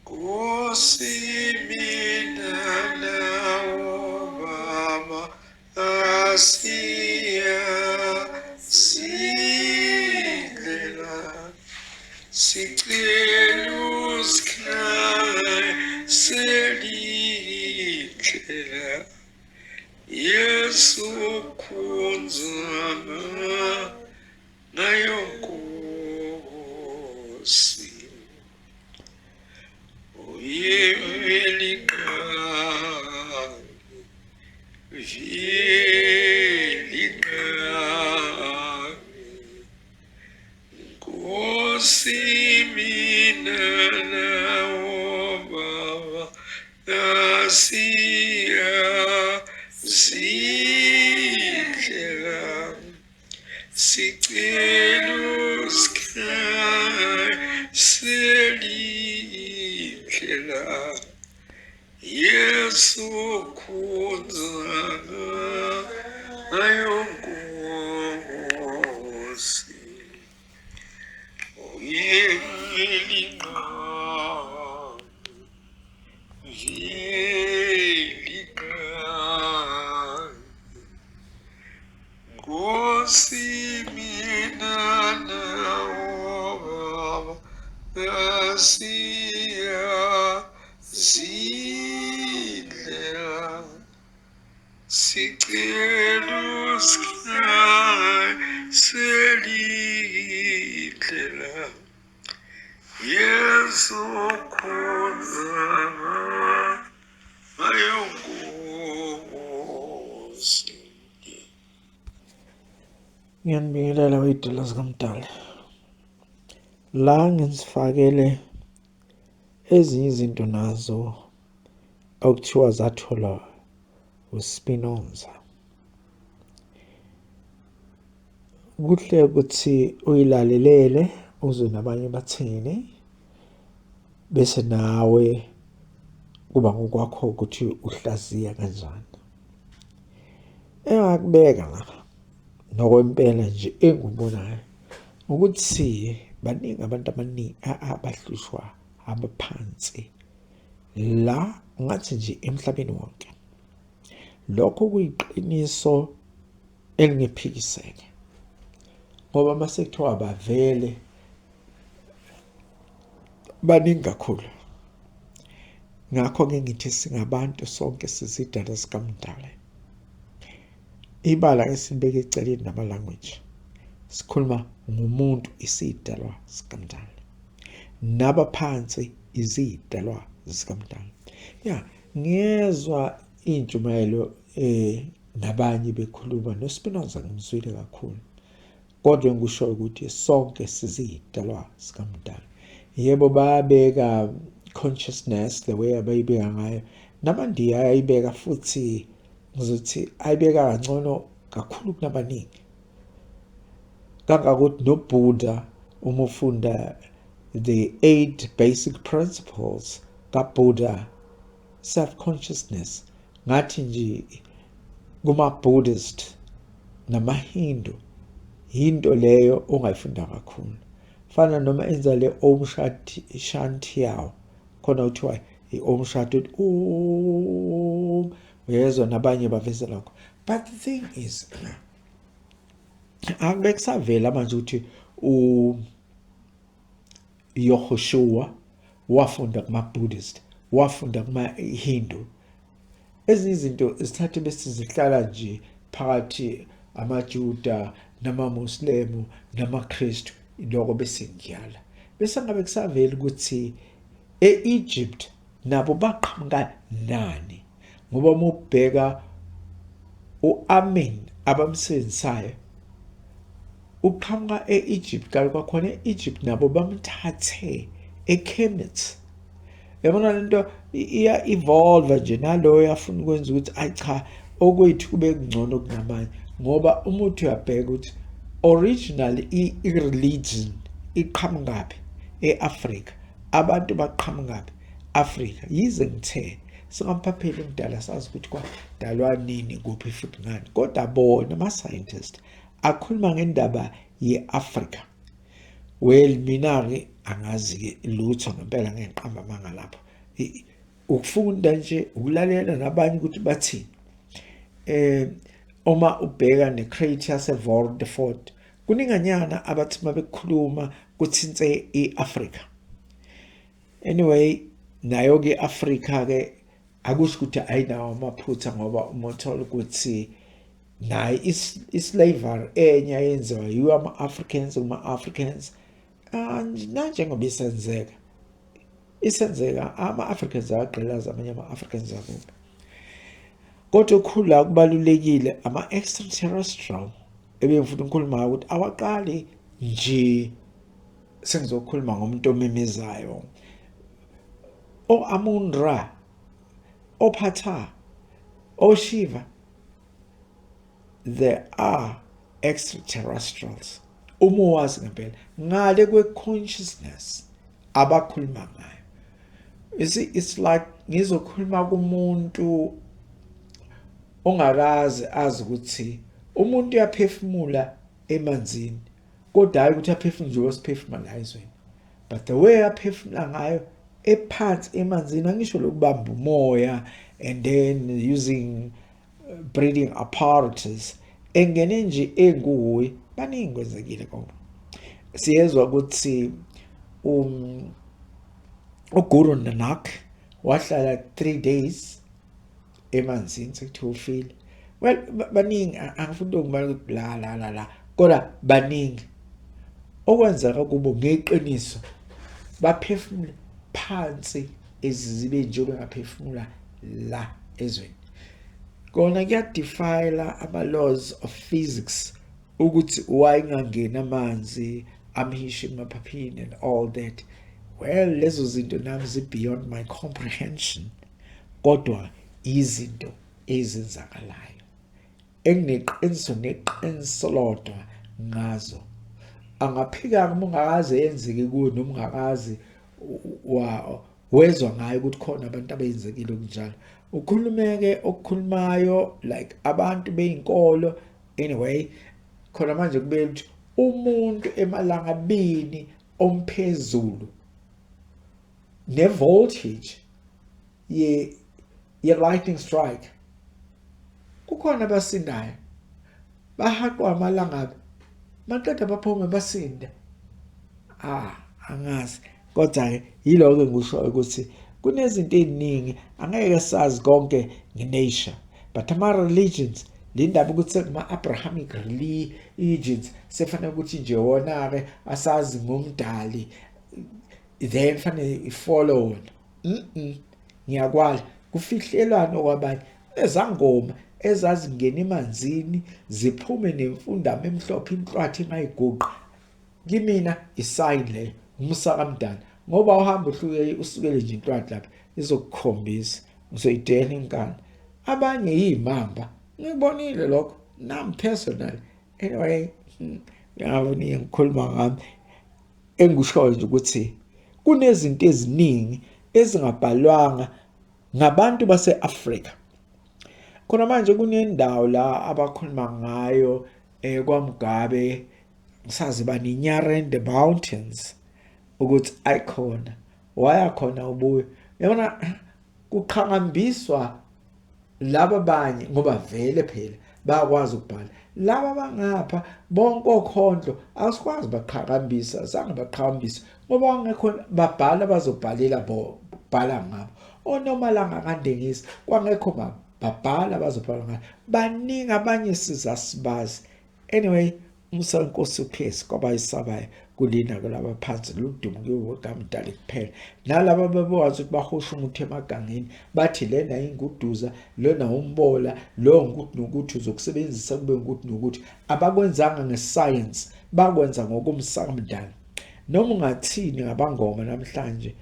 Nkosi mina nawo baba asiyazindlela sicela usikhanyisele indlela Yesu khonza ngayo Nkosi uyeveliqangi veliqangi Nkosi mina nawo baba asiyazindlela sicela usikhanyisele indlela Yesu khonza ngayo Nkosi Nkosi mina nawo baba asiyazindlela sicela usikhanyisele indlela Yesu khonza ngayo Nkosi. Ngiyanibingelela wey'dala zikaMdali. La ngizifakele ezinye izinto nazo okuthiwa zatholwa uSpinoza. Kuhle ukuthi uyilalelele uzwe nabanye bathini bese nawe kuba ngokwakho ukuthi uhlaziya kanjani. Engakubeka lapha nokwempela nje engikubonayo ukuthi baningi abantu abaningi abahlushwa abaphansi la ngathi nje emhlabeni wonke. Lokho kuyiqiniso elingephikiseke ngoba uma sekuthiwa bavele baningi kakhulu. Ngakho-ke ngithi singabantu sonke sizidalwa zikaMdali. Ibala esilibeke eceleni nama-language, sikhuluma ngomuntu isidalwa sikaMdali. Nabaphansi izidalwa zikaMdali. Ya, ngiyezwa iy'ntshumayelo nabanye bekhuluma noSpinoza ngimzwile kakhulu. Kodwa engikushoyo ukuthi sonke sizidalwa sikaMdali. Yebo bayabeka consciousness the way abayibeka ngayo namaNdiya ayayibeka futhi ngizothi ayibeka kangcono kakhulu kunabaningi kangakuthi noBuddha uma ufunda the eight basic principles kaBuddha self consciousness ngathi nje kuma-Buddhist namaHindu yinto leyo ongayifunda kakhulu fana noma enza le Om Shanti yawo khona kuthiwa i-Om Shanti Om uyezwa nabanye baveza lokho but the thing is akube kusavela manje ukuthi u Yehoshua wafunda kuma-Buddhist wafunda kuma-Hindu ezinye izinto zithathe bese zihlala nje phakathi amaJuda namaMuslemu namaKristu lokho bese ngiyala bese ngabe kusavela ukuthi e-Egypt nabo baqhamuka nani ngoba uma ubheka u-Amin abamsebenzisayo uqhamuka e-Egypt kanti kwakhona e-Egypt nabo bamthathe eKemet yabona lento iya evolve nje naloyo afuna ukwenza ukuthi ayi cha okwethu kube kungcono kunamanye ngoba uma uthi uyabheka ukuthi originally i-religion iqhamukaphi e-Afrika abantu baqhamukaphi Afrika yize ngithe Singamphapheli umdala, sazi ukuthi kwadalwa nini, kuphi futhi ngani. Kodwa bona ama-scientist akhuluma ngendaba ye-Afrika. Well, mina-ke angazi-ke lutho ngempela, ngeke ngiqambe amanga lapho. Ukufunda nje, ukulalela nabanye ukuthi bathini. Uma ubheka ne-crate yase-Voldemort, kuninganyana abathi uma bekhuluma kuthinte i-Afrika. Anyway, nayo-ke i-Afrika-ke akusho ukuthi ayinawo amaphutha, ngoba uma uthola ukuthi nayo i-slavery enye ayenziwa yiwo ama-Africans kuma-Africans, nanjengoba isenzeka ama-Africans ayagqilaza amanye ama-Africans akubo. Kodwa okukhulu kubalulekile ama-extraterrestrial ebengifuna ukukhuluma ngawo, ukuthi awaqali nje. Sengizokhuluma ngomuntu omimizayo, o-Amun Ra, oPtah, oShiva. There are extraterrestrials, uma uwazi ngempela ngale kwe-consciousness abakhuluma ngayo. You see, it's like ngizokhuluma kumuntu ongakaze azi ukuthi umuntu uyaphefumula emanzini, kodwa hayi ukuthi aphefumule nje osiphefumula la ezweni, but the way aphefumula ngayo ephansi emanzini, angisho lokubamba umoya and then using breathing apparatus, engene nje enguwe. Baningi kwenzekile ngoba siyezwa ukuthi uGuru Nanak wahlala 3 days emanzini, sekuthiwa ufile. Well, baningi, angifuni ukubala ukuthi la la la la, kodwa baningi okwenzeka kubo ngeqiniso, baphefumule phansi ezizibeni njengoba bengaphefumula la ezweni. Kona kuyadefila ama-laws of physics ukuthi why ingangeni amanzi amhishe emaphaphini and all that. Well, lezo zinto nami zi-beyond my comprehension, kodwa izinto ezenzakalayo engineqiniso neqiniso lodwa ngazo, angaphika uma ungakaze yenzeke kuwe noma ungakaze wezwa ngayo ukuthi khona abantu abenzekile okunjalo. Ukhulumeke okukhulumayo like abantu beyinkolo. Anyway, khona manje kube ukuthi umuntu emalangabini omphezulu ne-voltage ye lightning strike, kukhona abasindayo, bahaqwa amalangabi, maqeda baphume basinde. Angazi, kodwa-ke yiloko engikushoyo ukuthi kunezinto ey'ningi angeke sazi konke nge-nature, but ama-religions, le ndaba ukuthi sekuma-Abrahamic religions, sefanele ukuthi nje wona-ke asazi ngomdali, then fanele i-follow wona. Ngiyakwala kufihlelwane okwabanye. Nezangoma ezazingena emanzini ziphume nemfundamo emhlophe, inhlwathi ingayiguqa, kimina i-sign leyo, umusa kamdala, ngoba uhamba uhluke usukele nje inhlwathi lapha izokukhombisa, uzoyidela inkani. Abanye yimamba, ngikubonile lokho nami personally. Anyway, ngiyabona ngikhuluma ngami, engikushoyo nje ukuthi kunezinto eziningi ezingabhalwanga ngabantu base-Afrika. Khona manje kunendawo la abakhuluma ngayo kwaMugabe, ngisazi bani, Nyarende Mountains, ukuthi ayikhona waya khona ubuye yabona kuqhakambiswa laba abanye, ngoba vele phela bayakwazi ukubhala. Laba bangapha bonke okhondlo asikwazi baqhakambisa, zange baqhakambisa ngoba wangekho babhala, bazobhalela bo bhala ngabo onomalanga kandengisi, kwangekho babhala bazobhala ngabo. Baningi abanye sizasibazi. Anyway, umusa wenkosi uphesi kwabayisabayo kulina kulaba phansi ludumo kuyokamdali kuphela, nalaba bebekwazi ukuthi bahoshe umuthi emagangeni, bathi lena inguduza, lona umbola, lo ngukuthi nokuthi uzokusebenzisa kube ngukuthi nokuthi. Abakwenzanga ngescience, bakwenza ngokomsakamdala. Noma ungathini ngabangoma namhlanje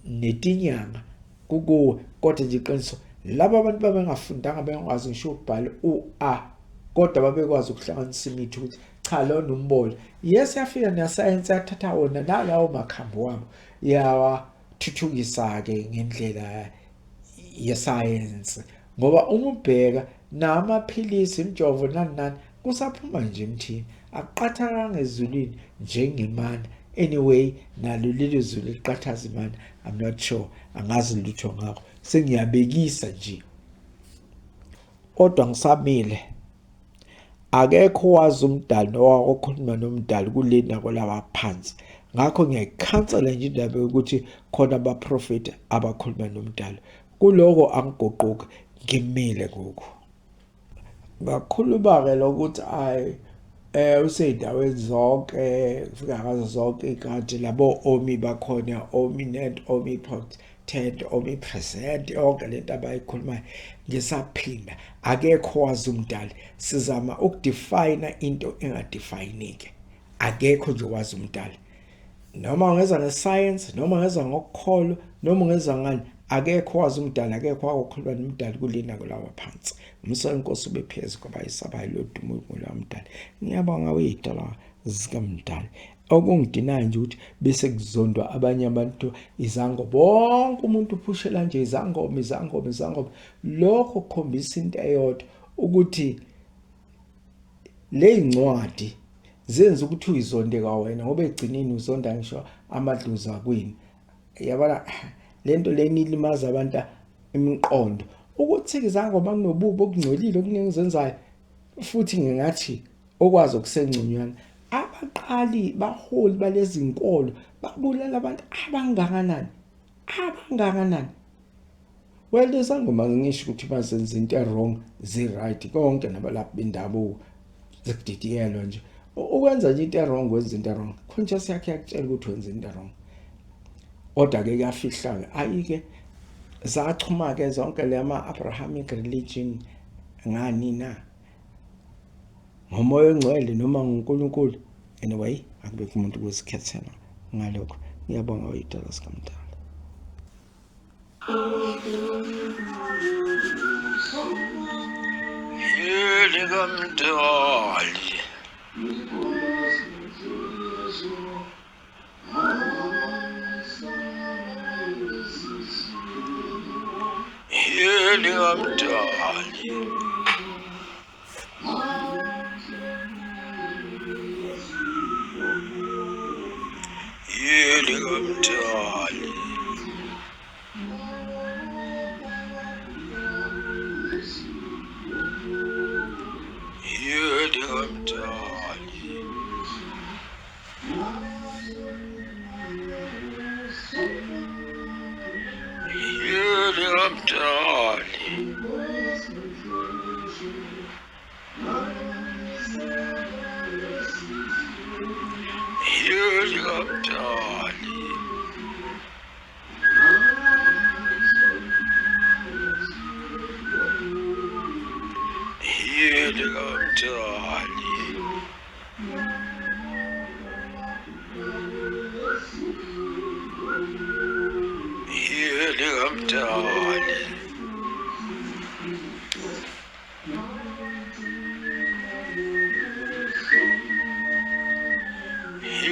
netinyanga kukuwe, kodwa nje iqiniso, laba abantu babengafundanga, bengakwazi ngisho ukubhala u-a, kodwa babekwazi ukuhlanganisa imithi ukuthi cha, lona umbola. Yes, yafika nesayensi yathatha wona nalawo makhambi wabo, yawathuthukisa-ke ngendlela yesayensi, ngoba uma ubheka namaphilisi, imijovo, nani nani, kusaphuma nje emthini, akuqathakanga ezulwini njengemana. Anyway, nalo lelo zulu liqathaza imana, I'm not sure, angazi lutho ngakho, sengiyabekisa nje. Kodwa ngisamile, akekho owazi umdali nowakokhuluma nomdali kuleli nakwelaba phansi. Ngakho ngiyayikhansela nje indaba yokuthi khona abaprofeti abakhuluma nomdali. Kuloko angiguquki, ngimile ngoku. Ngakhuluma-ke lokuthi ayi usey'ndaweni zonke, kufika ngazo zonke iy'nkathi labo omi bakhona, ominent, omnipotent, omnipresent, yonke lento abayikhulumayo. Ngisaphinda, akekho owazi umdali. Sizama ukudefine into engadefayineki. Akekho nje owazi umdali. Noma ungeza ngescience, noma ungeza ngokukholwa, noma ungeza ngani, akekho owazi umdali, akekho owakukhuluma nomdali kulena kulawa phansi. Umusa wenkosi ube phezu kwabayisabayo lodumo lwamdali. Ngiyabonga weyidala zikamdali. Okungidinayo nje ukuthi bese kuzondwa abanye abantu izangoma, bonke umuntu uphushela nje izangoma, izangoma, izangoma. Lokho kukhombisa into eyodwa, ukuthi lezincwadi zenza ukuthi uyizonde kwawena, ngoba egcineni uzonda ngisho amadlozi akwini. Yabona lento leni ilimaza abantu imiqondo, ukuthi izangoma kunobubi obungcolile okuningi zenzayo, futhi ngingathi okwazi okusengconywana. Abaqali baholi balezi nkolo babulala abantu abangakanani, abangakanani. Well, lezangoma ngisho ukuthi bazenza into e-wrong, zi-right konke, nabalaphi bendabuko zikudidiyelwa nje. Ukwenza nje into e-wrong, wenza into e-wrong, conscious yakhe yakutshela ukuthi wenza into e-wrong, kodwa-ke kuyafihla-ke. Ayi-ke zachuma-ke zonke le ama-Abrahamic religion ngani na, ngomoya ongcwele noma ngoNkulunkulu. Anyway, akubekho umuntu ukuzikhethela ngalokho. Ngiyabonga oyidala sikamdala. Yelikamdali. Yelikamdali. Yelikamdali. Yelikamdali. Yelikamdali. Yelikamdali. Yelikamdali.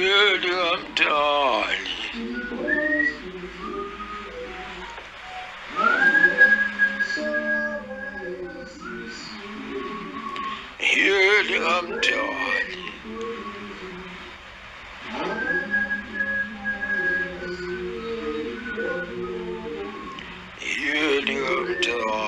Yelikamdali. Yelikamdali. Yelikamdali. Yelikamdali.